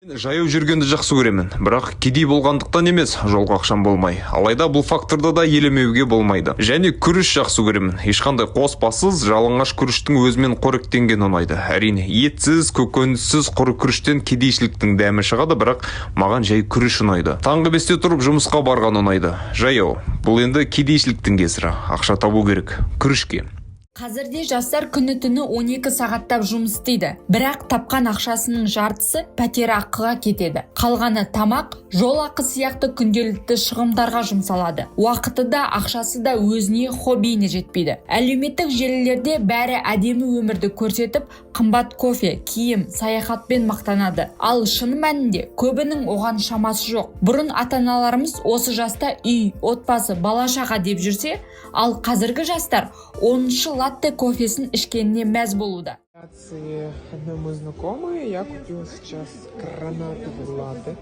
Жаяу жүргенді жақсы көремін, бірақ кедей болғандықтан емес, жолға ақшам болмай. Алайда бұл факторды да елемеуге болмайды. Және күріш жақсы көремін. Ешқандай қоспасыз, жалаңаш күріштің өзімен қоректенген ұнайды. Әрине, етсіз, көкөніссіз құры күріштен кедейшіліктің дәмі шығады, бірақ маған жай күріш ұнайды. Таңғы 5-те тұрып жұмысқа барған ұнайды. Жаяу. Бұл енді кедейшіліктің кесірі. Ақша табу керек. Күрішке. Қазірде жастар күні-түні 12 сағаттап жұмыс істейді. Бірақ тапқан ақшасының жартысы пәтер ақыға кетеді. Қалғаны тамақ, жол ақы сияқты күнделікті шығындарға жұмсалады. Уақыты да, ақшасы да өзіне, хоббиіне жетпейді. Әлеуметтік желілерде бәрі әдемі өмірді көрсетіп, қымбат кофе, киім, саяхатпен мақтанады. Ал шын мәнінде көбінің оған шамасы жоқ. Бұрын ата-аналарымыз осы жаста үй, отбасы, бала-шаға деп жүрсе, ал қазіргі жастар 10-шы латте кофесін ішкеніне мәз болуда. Одной моей знакомой я купила сейчас гранатовый латте.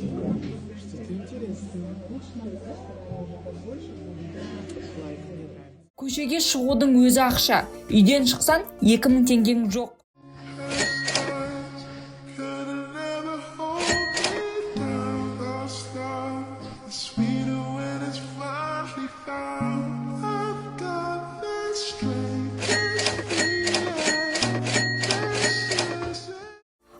Вау. Что-то интересное. Лайк, мне нравится. Көшеге шығудың өзі ақша. Үйден шықсаң, 2000 теңгең жоқ. Couldn't ever hold me down. Lost love is sweeter when it's finally found. I've got this strange feeling. This is it.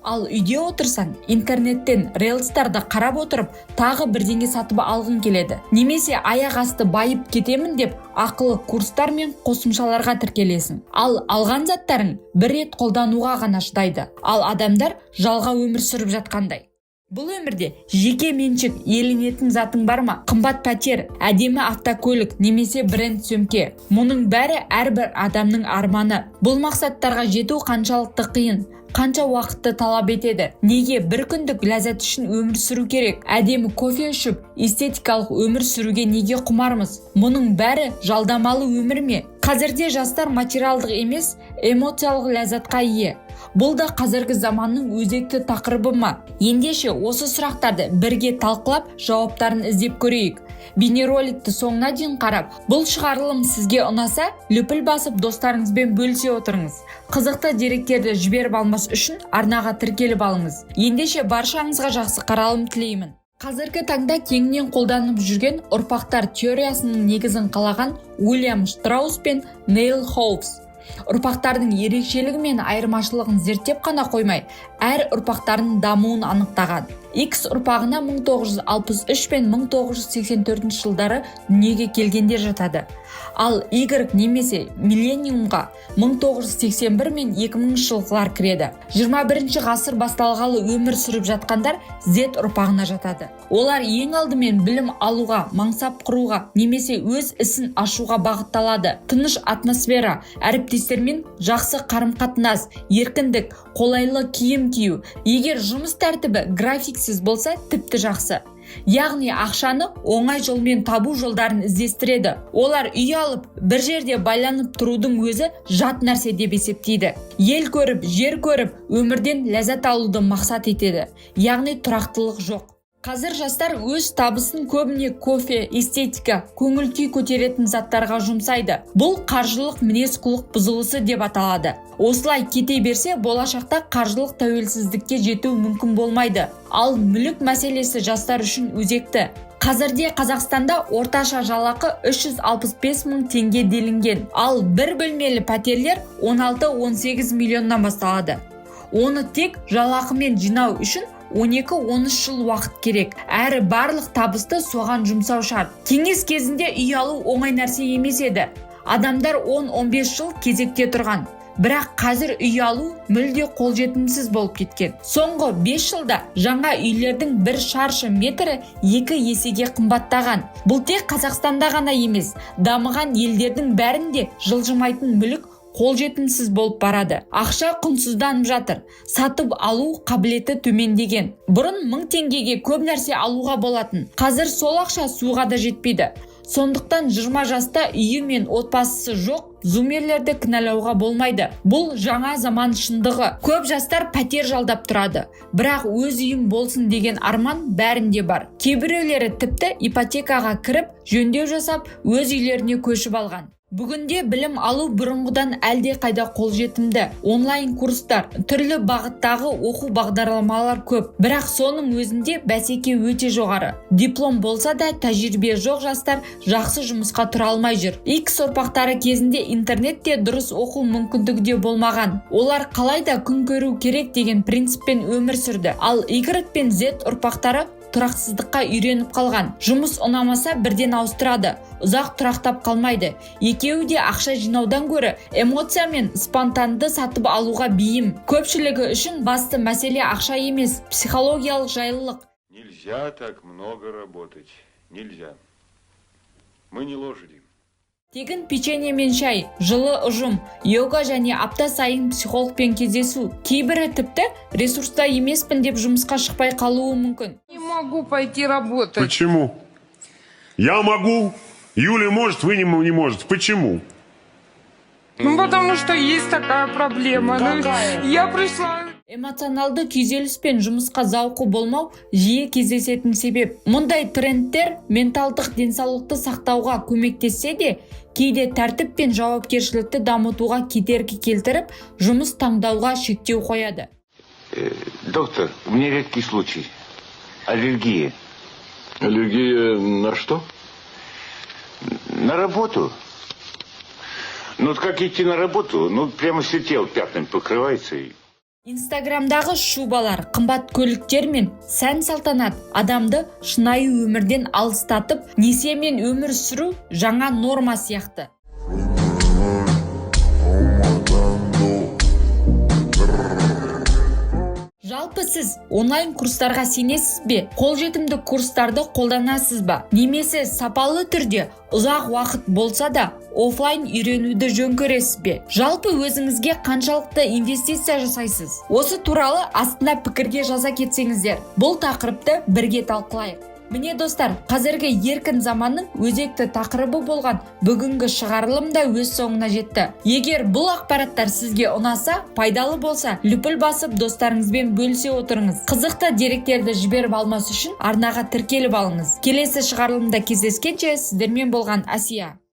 Ал үйде отырсаң, интернеттен рилстарды қарап отырып, тағы бірдеңе сатып алғың келеді. Немесе аяқ асты байып кетемін деп ақылы курстар мен қосымшаларға тіркелесің. Ал алған заттарың бір рет қолдануға ғана шыдайды. Ал адамдар жалға өмір сүріп жатқандай. Бұл өмірде жеке меншік иеленетін затың бар ма? Қымбат пәтер, әдемі автокөлік немесе бренд сөмке. Мұның бәрі әрбір адамның арманы. Бұл мақсаттарға жету қаншалықты қиын? Қанша уақытты талап етеді? Неге бір күндік ләззат үшін өмір сүру керек? Әдемі кофе ішіп, эстетикалық өмір сүруге неге құмармыз? Мұның бәрі жалдамалы өмір ме? Қазірде жастар материалдық емес, эмоциялық ләззатқа ие. Бұл да қазіргі заманның өзекті тақырыбы ма? Ендеше осы сұрақтарды бірге талқылап, жауаптарын іздеп көрейік. Бейнероликті соңына дейін қарап, бұл шығарылым сізге ұнаса, лүпіл басып, достарыңызбен бөлісе отырыңыз. Қызықты деректерді жіберіп алмас үшін арнаға тіркеліп алыңыз. Ендеше баршаңызға жақсы қаралым тілеймін. Қазіргі таңда кеңінен қолданып жүрген ұрпақтар теориясының негізін қалаған Уильям Штраус пен Нейл Хоупс ұрпақтардың ерекшелігі мен айырмашылығын зерттеп қана қоймай, әр ұрпақтардың дамуын анықтаған. X ұрпағына 1963 пен 1984 жылдары дүниеге келгендер жатады. Ал Y немесе миллениумға 1981 мен 2000 жылғылар кіреді. 21 ғасыр басталғалы өмір сүріп жатқандар Z ұрпағына жатады. Олар ең алдымен білім алуға, мансап құруға немесе өз ісін ашуға бағытталады. Тыныш атмосфера, әріптестермен жақсы қарым-қатынас, еркіндік, қолайлы киім кию. Егер жұмыс тәртібі графиксіз болса, тіпті жақсы. Яғни ақшаны оңай жолмен табу жолдарын іздестіреді. Олар үй алып, бір жерде байланып тұрудың өзі жат нәрсе деп есептейді. Ел көріп, жер көріп, өмірден ләззат алуды мақсат етеді. Яғни тұрақтылық жоқ. Қазір жастар өз табысын көбіне кофе, эстетика, көңіл күй көтеретін заттарға жұмсайды. Бұл қаржылық мінез құлық бұзылысы деп аталады. Осылай кете берсе, болашақта қаржылық тәуелсіздікке жету мүмкін болмайды. Ал мүлік мәселесі жастар үшін өзекті. Қазірде Қазақстанда орташа жалақы 365 мың теңге делінген. Ал бір бөлмелі пәтерлер 16-18 миллионнан басталады. Оны тек жалақымен жинау үшін 12-13 жыл уақыт керек. Әрі барлық табысты соған жұмсау шарт. Кеңес кезінде үй алу оңай нәрсе емес еді. Адамдар 10-15 жыл кезекте тұрған. Бірақ қазір үй алу мүлде қолжетімсіз болып кеткен. Соңғы 5 жылда жаңа үйлердің бір шаршы метрі екі есеге қымбаттаған. Бұл тек Қазақстанда ғана емес, дамыған елдердің бәрінде жылжымайтын мүлік қолжетімсіз болып барады. Ақша құнсызданып жатыр. Сатып алу қабілеті төмендеген. Бұрын 1000 теңгеге көп нәрсе алуға болатын. Қазір сол ақша суға да жетпейді. Сондықтан 20 жаста үйі мен отбасысы жоқ зумерлерді кінәлауға болмайды. Бұл жаңа заман шындығы. Көп жастар пәтер жалдап тұрады. Бірақ өз үйім болсын деген арман бәрінде бар. Кейбіреулері тіпті ипотекаға кіріп, жөндеу жасап, өз үйлеріне көшіп алған. Бүгінде білім алу бұрынғыдан әлде қайда қолжетімді. Онлайн курстар, түрлі бағыттағы оқу бағдарламалар көп. Бірақ соның өзінде бәсеке өте жоғары. Диплом болса да, тәжірибе жоқ жастар жақсы жұмысқа тұра алмай жүр. X ұрпақтары кезінде интернетте дұрыс оқу мүмкіндігі де болмаған. Олар қалай да күн көру керек деген принциппен өмір сүрді. Ал Y пен Z ұрпақтары тұрақсыздыққа үйреніп қалған. Жұмыс ұнамаса, бірден ауыстырады, ұзақ тұрақтап қалмайды. Екеуі де ақша жинаудан гөрі эмоция мен спонтанды сатып алуға бейім. Көпшілігі үшін басты мәселе ақша емес, психологиялық жайлылық. Нельзя так много работать. Нельзя. Мы не лошади. Тегін печенье мен шай, жылы ұжым, йога және апта сайын психологпен кездесу. Кейбірі тіпті ресурста емеспін деп жұмысқа шықпай қалуы мүмкін. Не могу пойти работать. Почему? Я могу, Юля может, вы не можете. Почему? Ну, потому что есть такая проблема. Ну, я пришла. Эмоционалды күйзеліс пен жұмысқа зауқы болмау жиі кездесетін себеп. Мұндай трендтер менталдық денсаулықты сақтауға көмектессе де, кейде тәртіп пен жауапкершілікті дамытуға кедергі келтіріп, жұмыс таңдауға шектеу қояды. Доктор, у меня редкий случай. Аллергия. Аллергия на что? На работу. Ну, вот как идти на работу, ну, прямо все тело пятнами покрывается. И Инстаграмдағы шубалар, қымбат көліктер мен сән салтанат адамды шынайы өмірден алыстатып, несиемен өмір сүру жаңа норма сияқты. Жалпы, сіз онлайн курстарға сенесіз бе? Қолжетімді курстарды қолданасыз ба немесе сапалы түрде ұзақ уақыт болса да офлайн үйренуді жөн көресіз бе? Жалпы, өзіңізге қаншалықты инвестиция жасайсыз? Осы туралы астына пікірге жаза кетсеңіздер, бұл тақырыпты бірге талқылайық. Міне, достар, қазіргі еркін заманның өзекті тақырыбы болған бүгінгі шығарылым да өз соңына жетті. Егер бұл ақпараттар сізге ұнаса, пайдалы болса, лүпіл басып, достарыңызбен бөлісе отырыңыз. Қызықты деректерді жіберіп алмас үшін арнаға тіркеліп алыңыз. Келесі шығарылымда кездескенше, сіздермен болған Әсия.